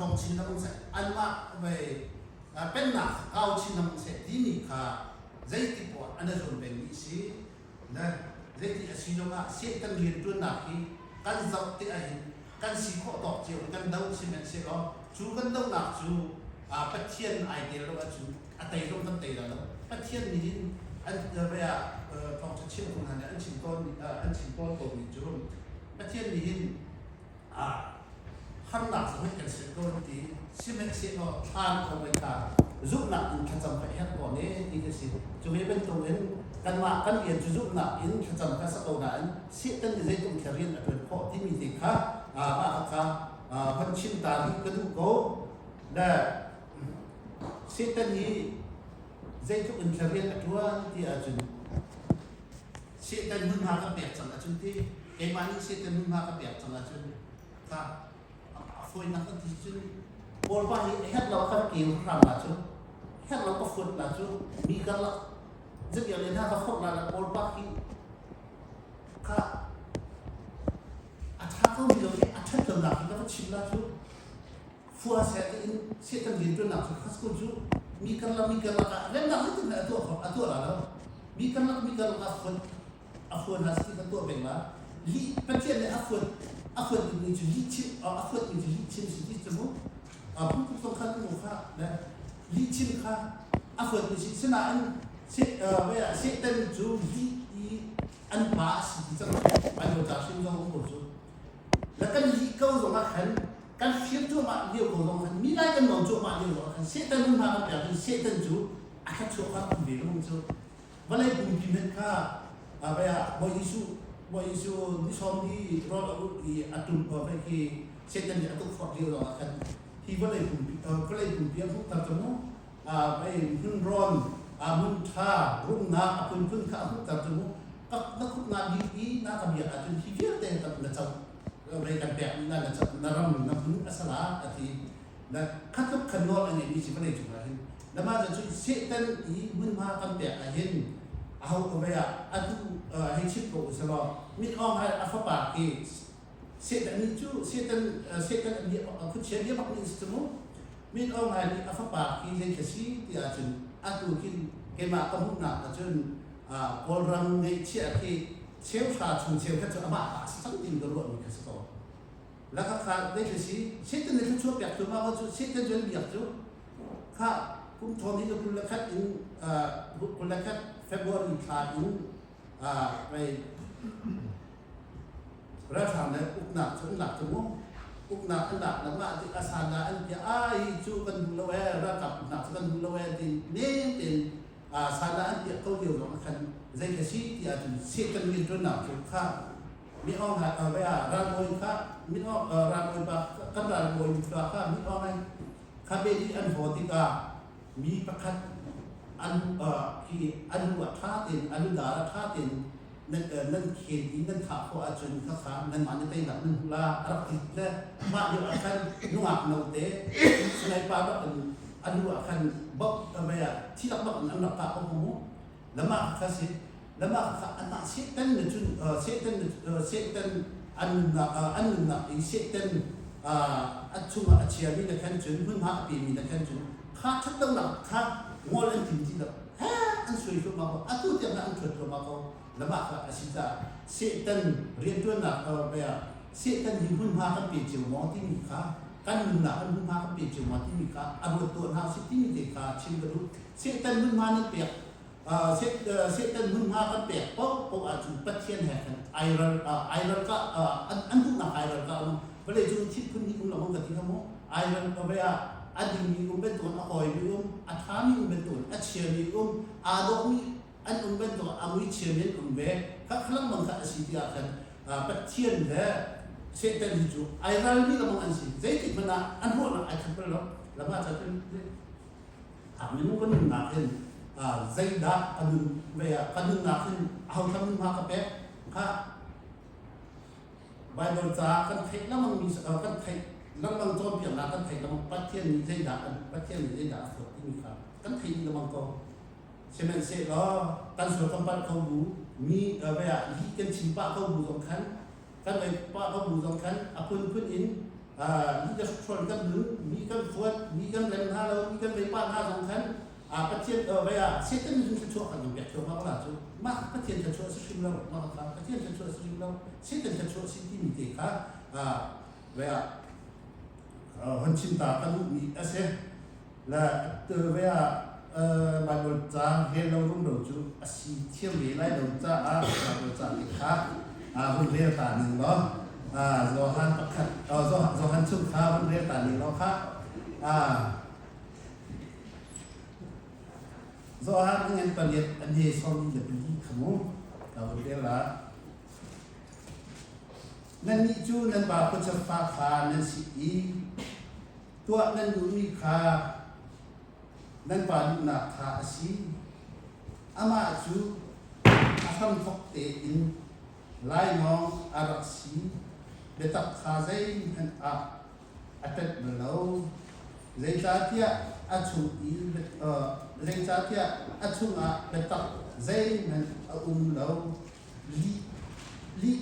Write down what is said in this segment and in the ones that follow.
ṭhawng chin lengmang seh, anmah vei pennak kau chin lengmang seh timi kha zeiti poah an i zuam pengmi a si. Le zeiti a si zongah Satan rianṭuannak hi kan zoh te ahhin kan si khawh tawk cio in kan do sihmanhsehlaw cu kan donak cu Pathian ai tel lo ahcun a tei zong kan tei la lo. Pathian nih hin an thawngṭha chimtu hna nih an chim tawn an chim tawn komi cu Pathian nih hin harnak zong hi kan ser ko an ti. Sihmanhsehlaw thlan ko mei kha zumhnak in thlacam kha i herh tawn e ti khi si. Cu ve bantukin kanmah kan rian cu zumhnak in thlacam kha si ko nain Satan nih zeitluk thil rian a ṭuan khawh timi te kha mah kha von chim ta rih ka duh ko. Le Satan hi zeitluk in thil rian a ṭuan ti ahcun Satan hmunhma ka pek cang ahcun ti keimah nih Satan hmunhma ka pek cang ahcun kha a fawinak kan ti cun Kawlpa hi a herh lo kan keu hram la cu herh lo ka fuat la cu mi karlak zetia le hna ka forh la la Kawlpa hi kha a ṭha ko mi lo hi a ṭhat lonak hi ka va chim la cu fua seh tiin Satan rianṭuannak cu khas ko cu mi karlak mi karlak ah remnak zeitin a tuah a tuah la lo mi karlak mi karlak ah fuan a fuan ha si kan tuah peng la li Pathian nih a fuan a fuan mi cu lih chim a fuat mi cu lih chim si ti cu mu a phungphung zong khan mu kha le lih chim kha a fuat mi si sinain Satan cu lih i an pa a si ti cang Bible ca hrim zong um ko cu le kan lih ko zong ah khan kan fir cuahmah lio ko zong khan mi lai kan nawn cuahmah lio zong ah khan Satan hun hna kan pek in Satan cu a thluachuah kha um ve lo cu vawlei pumpi hmanh kha Bawi Jesuh Bawi Jesuh ni sawm li rawl a ulh i a tum vai khi Satan nih a tukforh lio zong ah khan hi vawlei pumpi vawlei pumpi a hmuhter cu mu vai hmun rawn hmun ṭha rumnak a phunphun kha a hmuhter cu mu na khupnak bik i na ka biak ahcun hi vialte na co rei kan pek na na na ram na hmun a sala a ti na khatluk khan nawl a ngeimi si vawlei cungah hin nama cu Satan i hmunhma kan pek ah hin aho ka vei ah atu hei chim ko usalaw Min Aung Hlaing a fapa khi Satan nih cu Satan Satan khuachia bia bak nih si cu mu Min Aung Hlaing nih a fapa khi zei kha si ti ahcun atu khin keimah ka hmuhnak ahcun Kawlram ngeihchiah khi cheuhra chung cheukhat cu amah ta a si cang tiin ka ruahmi kha si ko. Laka kha zei si Satan nih thluachuah pek tu ma cu Satan cu an biak cu kha kum thong hi 21 in 21 February thla in vei ralhrang le uknak cu an lak cu mu uknak an lak le mah ti asan an bia ai cu kan duh lo e ralkap uknak cu kan duh lo e tin nem tein sandah an piah ko lio zong ah khan zei kha si ti ahcun Satan rianṭuannak cu kha Min Aung Hlaing ralbawi kha Min Aung ralbawi pa kan ralbawi pa kha Min Aung Hlaing kha bedi an haw tikah mi pakhat an khi an lu ah ṭha tein a ludar ah ṭha tein nan nan khen i nan thah khawh ahcun khakha nanmah nih teinak nan hmuh la a rak ti le mah lio ah khan nungak note sniper bak in a lu ah khan bok mei ah thi lak bak in an rak kah ko mu lamah kha si lamah kha anah Satan na cun Satan Satan an nunnak an nunnak i Satan a chungah a chiami na khan cun hmunhma a pemi na khan cun kha ṭhatlonak kha ngol an tim ti lo he an suai thluahmah ko atu tiang an ṭhuat thluahmah ko lamah kha a si caah Satan rianṭuannak Satan hi hmunhma kan pe cio maw timi kha kan nunnak kan hmunhma kan pe cio maw timi kha a ruat tuah hna usih timi te kha chim ka duh. Satan hmunhma nan pek Satan hmunhma kan pek paohpaoh ahcun Pathian he khan ai ral ai ral ka an duhnak ai ral ka um vawlei cung thil phun hnih um lo ka ti kha mu ai ral ka ve ah a dingmi um bantukin a kawimi um a ṭhami um bantukin a chiami um aa dawhmi an um bantuk a mui chiami an um ve kha lengmang kha a si ti ah khan Pathian le Satan hi cu ai ralmi lengmang an si zeitik hmanh ah an ruahnak ai khat bal lo lama ca cun a minung kan nunnak hin zeidah ka nun ve ah ka nunnak hin aho thlam hma ka pek kha Bible ca kan theih lengmang mi kan theih lengmang cawnpiaknak kan theih lengmang Pathian nih zeidah Pathian nih zeidah a fuat timi kha kan theih lengmang ko Sihmanhsehlaw kan sual kan palh ko bu mi ve ah lih kan chim pah ko bu zong khan kan ei pah ko bu zong khan a phunphun in Mi kan hrual kan nun, mi kan fuat, mi kan rem hna lo, mi kan vei pah hna zong khan Pathian vei ah Satan nih thluachuah kan in pek thluahmah ko la cu. Mah Pathian thluachuah a si hrim lo. Mah kha Pathian thluachuah a si hrim lo. Satan thluachuah a si timi te kha vei ah hon chim ta ka duhmi a si. Le vei ah Bible ca rel lo rumro cu a si thiam ve lai lo caah Bible ca te kha hun rel ta ning law Johan pakhat Johan chung kha hun rel ta ning law kha Johan ngan paliat an he sawm le pali kha mu ka hun rel la. Nannih cu nan pa khuachia fa kha nan si i tuah nan duhmi kha nan pa duhnak kha a si. Amah cu a hramthawk tein lainawng a rak si. Biatak kha zeihmanh ah a ṭanh bal lo. Zeicahtiah a chung i zeicahtiah a chungah biatak zeihmanh a um lo. Lih, lih,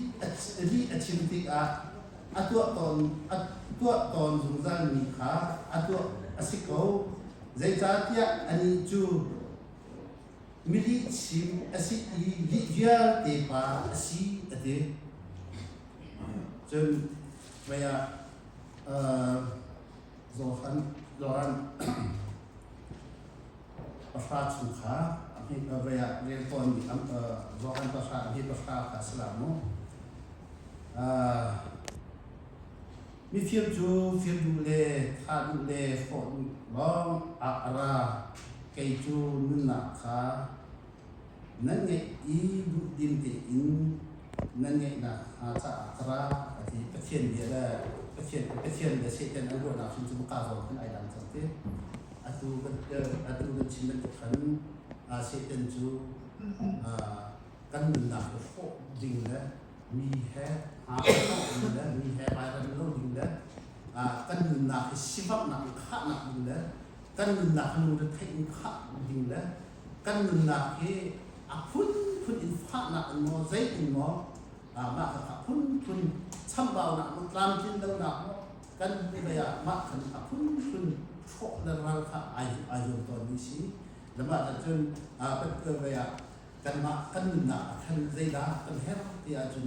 lih a chim tikah a tuah tawn, a tuah tawn zungzalmi kha a tuah a si ko. Zeicahtiah anih cu milihchim a si i lih vialte pa a si, a ti. Cun mei ah Johan, Johan pahra chung kha vei ah rel tawnmi Johan pahra hi pahra kha a si la mu. Mifir cu fir duh le thah duh le hrawh duh lawng ah a ra. Kei cu nunnak kha nan ngeih i duhdim tein nan ngeihnak hnga caah ka ra a ti. Pathian bia le Pathian Pathian le Satan an ruahnak hrim cu ka zawn khan ai dang cang ti. Atu kan atu kan chim bantuk khan Satan cu kan nunnak hi hrawh ding le mi he aa ding le mi he ai rem lo ding le kan nunnak hi sifaknak in khahnak ding le kan nunnak hi lungretheih in khah ding le kan nunnak hi a phunphun in fahnak in maw zei in maw mah kha a phunphun chambaunak maw tlamtlin lonak maw kan vawlei ah mah khan a phunphun hrawh le ral kha ai ai zuam tawnmi si. Le mah cun vawlei ah kanmah kan nunnak ah khan zeidah kan herh ti ahcun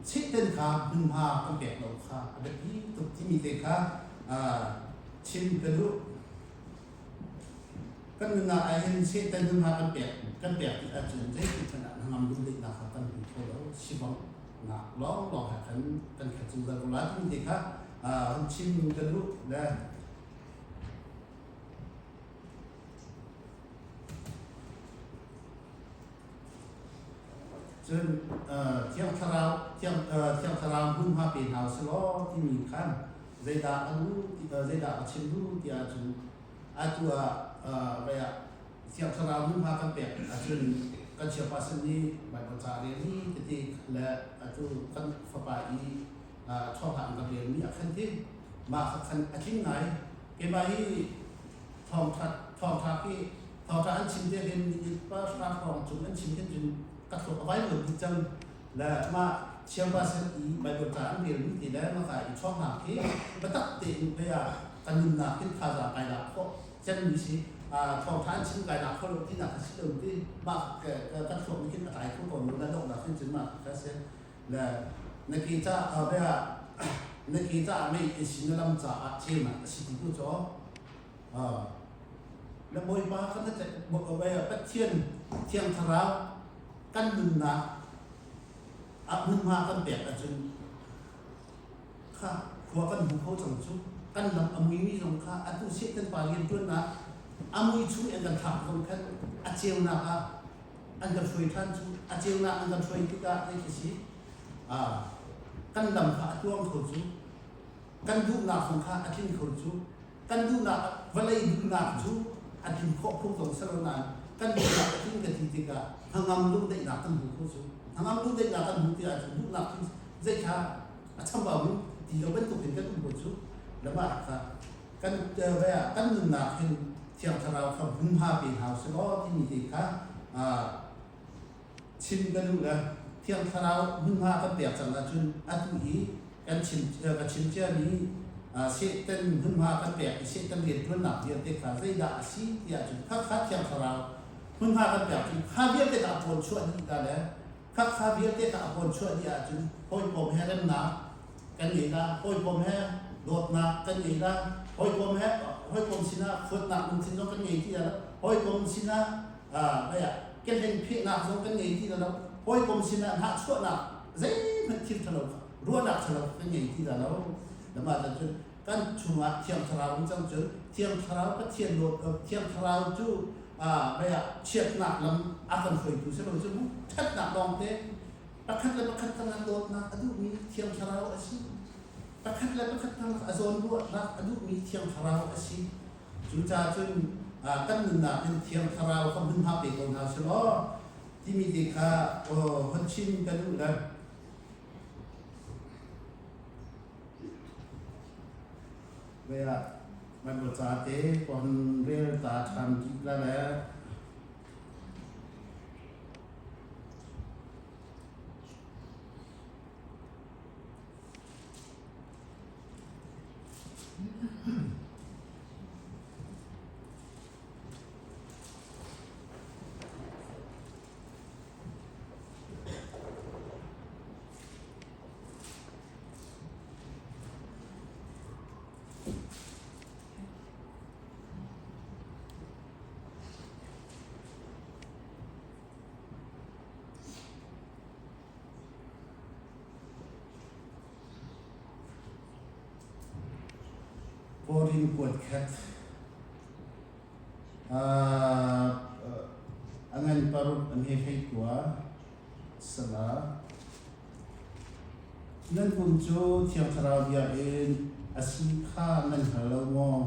chehten kha hmunhma kan pek lo kha a biapi tuk timi te kha chim ka duh. Kan nunnak ah hin Satan hmunhma kan pek kan pek tik ahcun zeitik hmanh ah hnangam lungdaihnak kha kan hmu kho lo. Sivangnak lawnglawng he khan kan khat zungzal ko lai timi te kha hun chim ka duh le Cun Thiang Thlarau Thiang Thiang Thlarau hmunhma pe hna usih law timi khan zeidah a duh zeidah a chim duh ti ahcun atu ah vei ah Thiang Thlarau hmunhma kan pek ahcun kan chiapa sin nih Baibal ca a rel i tete le atu kan fapa i thawngha an kan relmi a khan ti mah kha khan a tling ngai. Keimah hi thawngṭha thawngṭha khi thawngṭha an chim te hin minute pahra hrawng cung an chim hin cun ka thluak a vai lo dih cang. Le mah chiangpa sin i Baibal ca an relmi ti le maka i thawngnak khi biatak tein pei ah kan nunnak hin thazaang kai lak khawh cemmi si. Thawngṭha an chim kai lak kho lo tinak a si lo ti mah ka thluak nih khin a tlai kho tawn lo le donghnak hin cun mah kha si. Le na ke caah bia na ke caah mei in si na lam caah ceunak a si ti ku caw. Na Bawipa kan na Pathian Thiang Thlarau kan nunnak ah hmunhma kan pek ahcun kha khua kan hmu kho cang cu. Kan lam a muimi zong kha atu Satan pa rianṭuannak a mui chung in kan thlak zong khan a ceunak ah an kan hruai ṭhan cu. A ceunak an kan hruai tikah zei khi si kan lam kha a tluang kho cu, kan duhnak zong kha a tling kho cu. Kan duhnak vawlei duhnak cu a tlin khawh phung zong si lo nain kan duhnak a tling ka ti tikah hnangam lungdaihnak kan hmu kho cu. Hnangam lungdaihnak kan hmu ti ahcun duhnak cu zei kha a chambau in ti lo bantuk in kan um ko cu. Le mah kha kan kan nunnak hin Thiang Thlarau kha hmunhma pe hna usih law timi te kha chim ka duh le Thiang Thlarau hmunhma kan pek cang ahcun atu hi. Kan chim ka chim ciami Satan hmunhma kan pek i Satan rianṭuannak vialte kha zeidah a si ti ahcun khakha Thiang Thlarau hmunhma kan pek cun kha vialte kha a pawn chuah dih ta le khakha vialte kha a pawn chuah dih ahcun hawikom he remnak kan ngei la, hawikom he dawtnak kan ngei la, hawikom he hawikom sinah huatnak lungthin zong kan ngei ti lo, hawikom sinah kehleng phehnak zong kan ngei ti lo, hawikom sinah hnahchuahnak zeihmanh thil ṭhalo ruahnak ṭhalo kan ngei ti lo. Lamah cun kan chungah Thiang Thlarau um cang cun Thiang Thlarau Pathian Thiang Thlarau cu chiatnak lam a kan hruaitu si lo cu mu ṭhatnak lawngte pakhat le pakhat kan dawtnak a duhmi Thiang Thlarau a si. Pakhat le pakhat kan a zawnruahnak a duhmi Thiang Thlarau a si. Cucaah cun kan nunnak in Thiang Thlarau kha hmunhma pe ko hna sih law timi te kha hon chim kan duh le Vea Bible ca te kon rel ta ṭhan dih la le Korin kuat khat a ngan paruk a hme 19 sala. Nan pum cu Thiang Thlarau bia in a si kha nan hngal lo maw?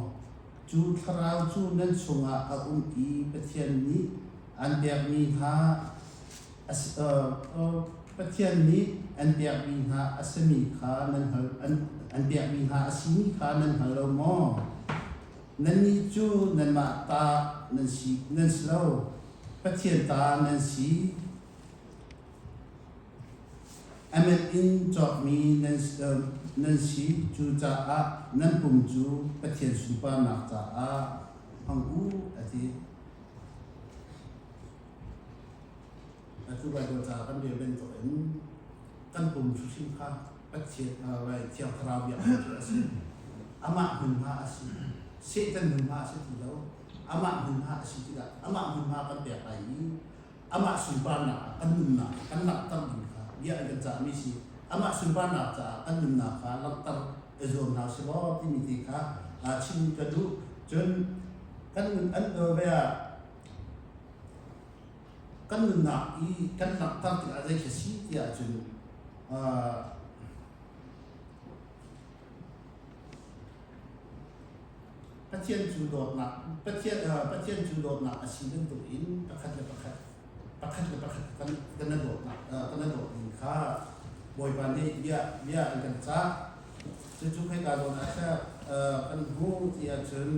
Cu Thlarau cu nan chungah a um i Pathian nih an pekmi hna Pathian nih an pekmi hna a simi kha nan hngal an pekmi hna a simi kha nan hngal lo maw? Nannih cu nanmah ta nan si nan si lo, Pathian ta nan si. A man in cawkmi nan si, cucaah nan pum cu Pathian sunparnak caah hmang u, a ti. Atu Baibal ca kan rel bantukin kan pum hrimhrim kha Pathian Thiang Thlarau biaknak cu a si. Amah hmunhma a si. Satan hmunhma a si ti lo. Amah hmunhma a si tikah amah hmunhma kan pek lai i amah sunparnak ah kan nunnak kan langhter ding kha bia an kan cahmi si. Amah sunparnak caah kan nunnak kha langhter i zuam hna usih law timi ti kha chim ka duh. Cun kan nun an ve ah Kan nunnak i kan langhter tikah zei khi a si ti ahcun Pathian cu dawtnak Pathian Pathian cu dawtnak a si bantukin pakhat le pakhat pakhat le pakhat kan kan i dawtnak kan i dawt ning kha Bawipa nih bia bia an kan cah. Cucu khoika zawn ah kan hmuh ti ahcun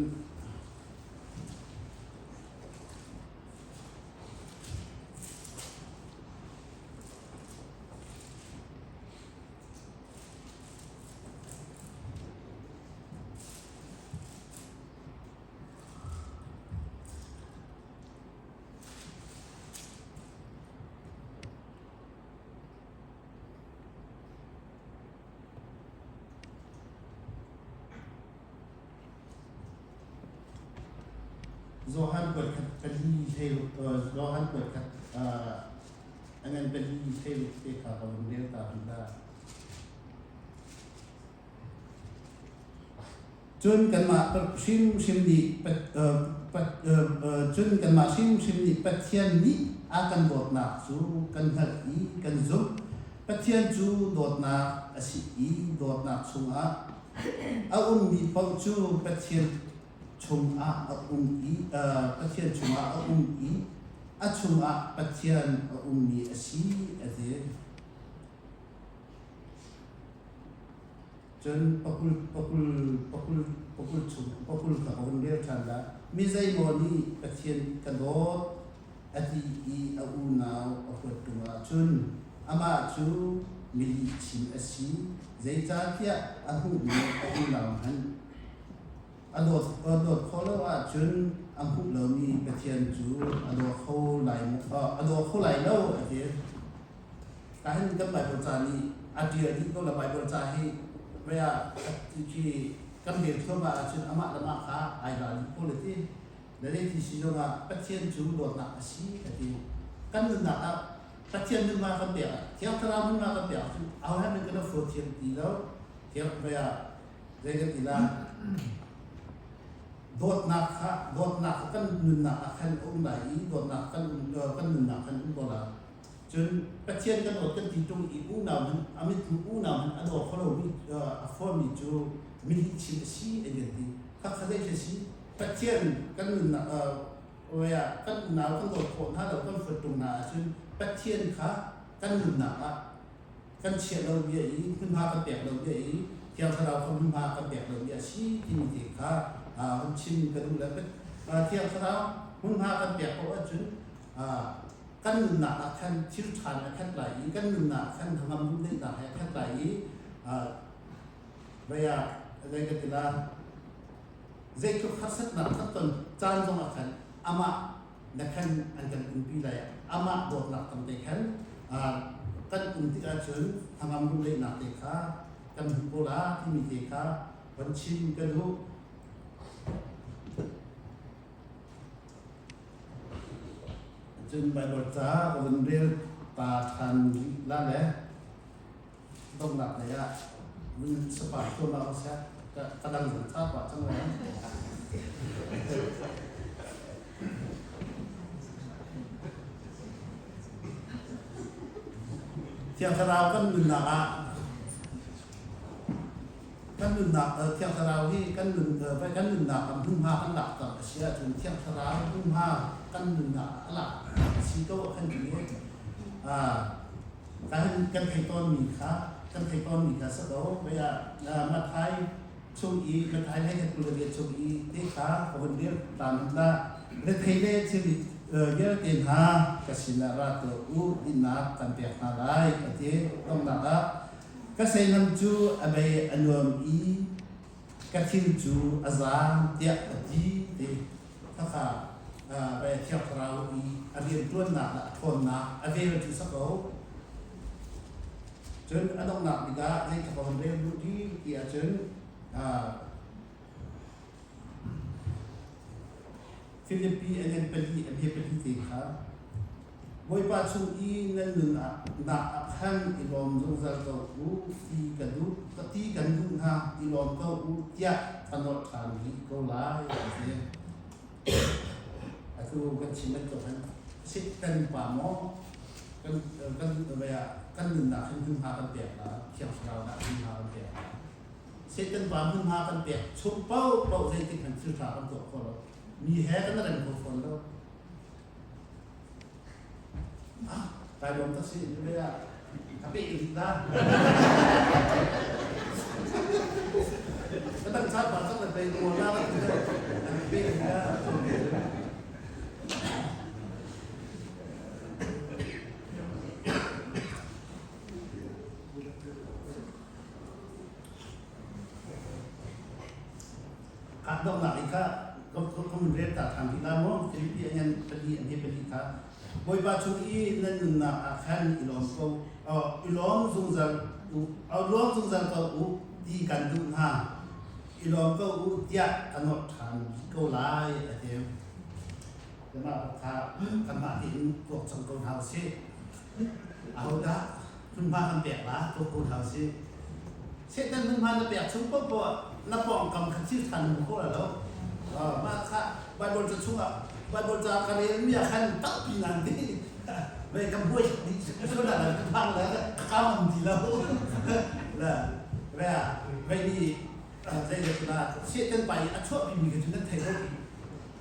Johan kuat khat pali hleiruk Johan kuat khat a ngan pali hleiruk te kha ka vun rel ta rih la. Cun kanmah hrimhrim nih cun kanmah hrimhrim nih Pathian nih a kan dawtnak cu kan hngalh i kan zumh. Pathian cu dawtnak a si i dawtnak chungah A ummi paoh cu Pathian chungah a um i Pathian chungah a um i a chungah Pathian a ummi a si a ti. Cun pakul pakul pakul pakul chung pakul kha ka hun rel ṭhan la. Mi zeimaw nih Pathian ka dawt a ti i a unau a huat ṭung ahcun amah cu milihchim a si, zeicahtiah a hmuhmi a unau hmanh a dawt khawh lo ahcun a hmuh lomi Pathian cu a daw kho lai lo, a ti. Kahin kan Baibal ca nih a ṭial dih ko le Baibal ca hi vei ah khi kan rel thluahmah ahcun amah le mah kha ai ral dih ko le ti. Na ti si zongah Pathian cu dawtnak a si a ti. Kan nunnak ah Pathian nunnak kan pek ah Thiang Thlarau nunnak kan pek ahcun ahohmanh nih kan afford thiam ti lo. Thiang vei ah zei kan ti la dawtnak kha dawtnak kha kan nunnak ah khan a um lai i dawtnak kan kan nunnak khan um ko la. Cun Pathian kan dawt kan ti ṭung i unau hmanh a mithmu unau hmanh a daw kho lomi a formi cu milihchim a si an kan ti. Khakha zei khi a si? Pathian kan nunnak ah kan unau kan dawt khawh hna lo kan fuat ṭung hna ahcun Pathian kha kan nunnak ah kan chiah lo bia i hmunhma kan pek lo bia i Thiang Thlarau kha hmunhma kan pek lo bia a si timi te kha hun chim ka duh le Thiang Thlarau hmunhma kan pek paoh ahcun kan nunnak ah khan thil ṭha a khat lai i kan nunnak ah khan hnangam duhdaihnak he a khat lai i vei ah zei ka ti la zeitluk harsatnak kan ton caan zong ah khan amah na khan an kan umpi lai amah dawtnak tam te khan kan um tik ahcun hnangam duhdaihnak te kha kan hmu ko la timi te kha van chim ka duh. Cun Baibal ca ka vun rel ta ṭhan rih la le donghnak lei ah vun sapa thluahmah ko seh. Ka dang zong ca pah cang lai. Thiang Thlarau kan nunnak ah Kan nunnak Thiang Thlarau hi kan nun kan nunnak ah hmunhma kan lakter a si ahcun Thiang Thlarau hmunhma kan nunnak ah a lak a si ko ah khan ti kan kan thei tawnmi kha kan thei tawnmi kha si ko vei ah Matthai chung i Matthai hlei khat 28 chung i te kha ka vun rel ta hmanh la rethei le thil vialte hna ka sinah ra tuah u dinnak kan pek hna lai a ti donghnak ah Ka seihnam cu a bei a nuam i ka thil cu a zaang tiah a ti ti. Khakha Thiang Thlarau i a rianṭuannak le a ṭhawnnak a vel cu si ko. Cun a donghnak bik ah zei ka van rel duh ti ti ahcun Filipi a ngan pali a hme pali te kha Bawipa chung i nan nun ah nak ah khan i lawm zungzal ko u ti ka duh ti kan duh hna i lawm ko u tiah ka nolh ṭhan rih ko lai a ti. Atu kan chim bantuk hin Satan pa maw kan kan kan nunnak hin hmunhma kan pek la Thiang Thlarau dah hmunhma kan pek la Satan pa hmunhma kan pek chung paohpaoh zeitik hmanh thil ṭha kan tuah kho lo. Mi he kan rem kho fawn lo. Ah, kai lawm tak si, ni ah ka pe in la. Ka dang cha pa cang le pe mo la la ka pe in la. Donghnak i kha kan rel ta ṭhan rih la maw? Filipi a ngan pali a hme pali kha Bawipa chung i nan nunnak ah khan i lawm ko i lawm zungzal u lawm zungzal ko u ti kan duh hna i lawm ko u tiah ka nawlh ṭhan rih ko lai a ti. Kanmah kha kanmah tein tuak cang ko hna usih. Ahodah hmunhma kan pek la tuak ko hna usih. Satan hmunhma na pek chung paohpaoh na pawngkam kha thil ṭha na hmu kho lai lo. Mah kha Baibal ca chungah Baibal ca ka relmi ah khan tampi nan ti. Vei kan buai dih sual ah ka phang le ka kam ti lo. Le ve vei nih zei le Satan pa i a chuahpimi kha cu nan thei lo.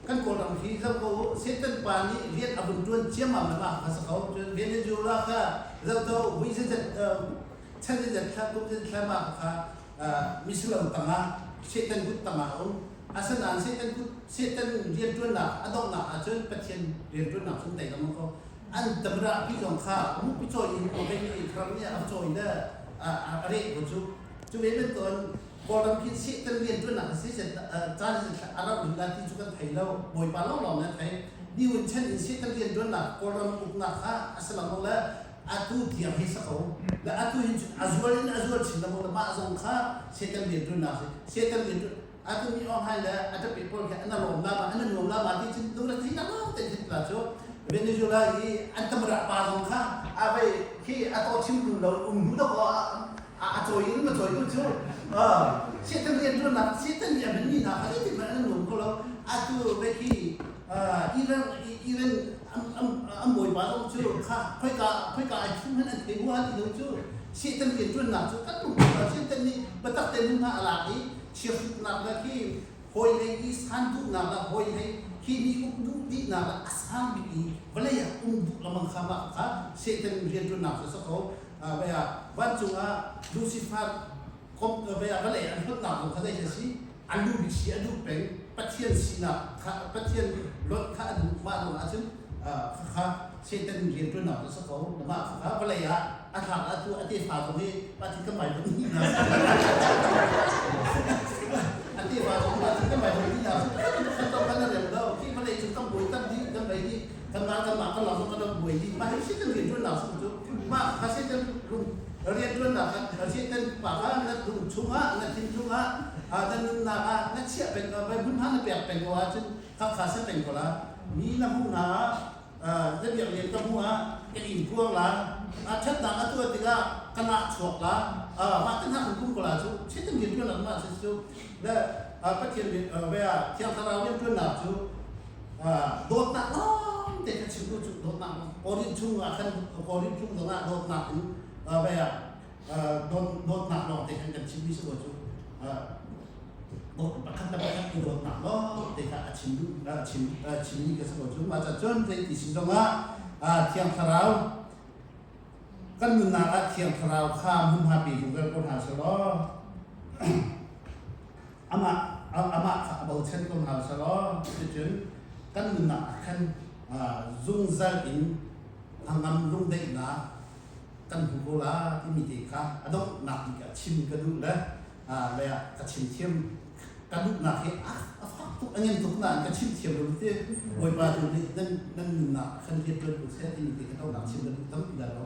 Kan Kawlram hi zoh ko u, Satan pa nih rian a vun ṭuan ciammam le mah kha si ko. Cun Venezuela kha zoh to vui zeizat chan zeizat thla kum zeizat thla mah kha misilo tangah Satan kut tangah a um. Asinain Satan kut Satan rianṭuannak a donghnak ahcun Pathian rianṭuannak cun tei lengmang ko. An tamra pi zong kha mupi cawi in ko hei ni thram nih a cawi le a reh ko cu. Cu ve bantukin Kawlram khi Satan rianṭuannak a si caan a rauh rih la ti cu kan thei lo. Bawipa lawnglawng nih a thei. Niun chan in Satan rianṭuannak Kawlram uknak kha a si lengmang le atu tiang hi si ko. Le atu hin cun a zual in a zual chin lengmang le mah zong kha Satan rianṭuannak a si. Satan rianṭuan atu mi Aung Hlaing le a ṭapi pawl khi an lawm la ma an nuam la ma ti cun lungre thei lengmang te khin tla cu Venezuela i an tamra pa zong kha a vei khi a taw chim lo um hnu dok a cawi in ma cawi tu cu Satan rianṭuannak Satan nih a hmanmi hna kha zeitin hmanh an nuam kho lo. Atu ve khi Iran Iran an bawipa zong cu kha khoika khoika ai thum hmanh an thei hua ti lo cu. Satan rianṭuannak cu kan lungthin ah Satan nih biatak tein hmunhma a lak i chiahrutnak le khi hawi lei i san duhnak le hawi lei khi mi uk duh dihnak le a sang bik i vawlei ah um duh lengmang kha mah kha Satan rianṭuannak cu a si ko. Vancung ah Lucifer kom vawlei an hlonhnak zong kha zei a si? A lu bik si a duh peng. Pathian sinak kha Pathian lonh kha a duh mah ruang ahcun khakha Satan rianṭuannak cu a si ko. Mah khakha vawlei ah a thlak ah tu a tefa zong hi Pathian kan bai ding hna. A tefa zong Pathian kan bai ding hna. Kan to kan rem lo. Khi vawlei cu kan buai tam dih kan bei dih. Kanmah kanmah kan lak kan buai dih. Mah hi Satan rianṭuannak a si cu. Mah kha Satan rianṭuannak kha Satan pa kha na lung chungah na thinlung ah na nunnak ah na chiah peng ko hmunhma na pek peng ko ahcun khakha si peng ko la. Mi na hmuh hna ah na biak lian ka hmuh ah ka inn kuang la ṭhatnak a tuah tikah ka nah chuak la mah te hna kan kum ko la cu Satan rianṭuannak mah cu le Pathian Thiang Thlarau rianṭuannak cu Dawtnak lawng te kha chim u cu dawtnak Korin chung ah khan Korin chung zong ah dawtnak in vai ah dawtnak lawng te khan kan chim mi si ko cu pakhat le pakhat i dawtnak lawng te kha a chim duh chim chim mi ka si ko cu mah ca cun zei ti si zong ah Thiang Thlarau kan nunnak ah Thiang Thlarau kha hmunhma pe zungzal ko hna selaw Amah amah kha a bochan ko hna selaw cuticun kan nunnak ah khan zungzal in hnangam lungdaihnak kan hmu ko la timi te kha a donghnak bik ah chim ka duh le le ka chim thiam ka duhnak hi a fak tuk a ngen tuk nain ka chim thiam lo ti Bawipa tu nih nan nan nunnak khan rian ṭuan ko seh timi te kha donghnak chim ka duh tampi dah lo.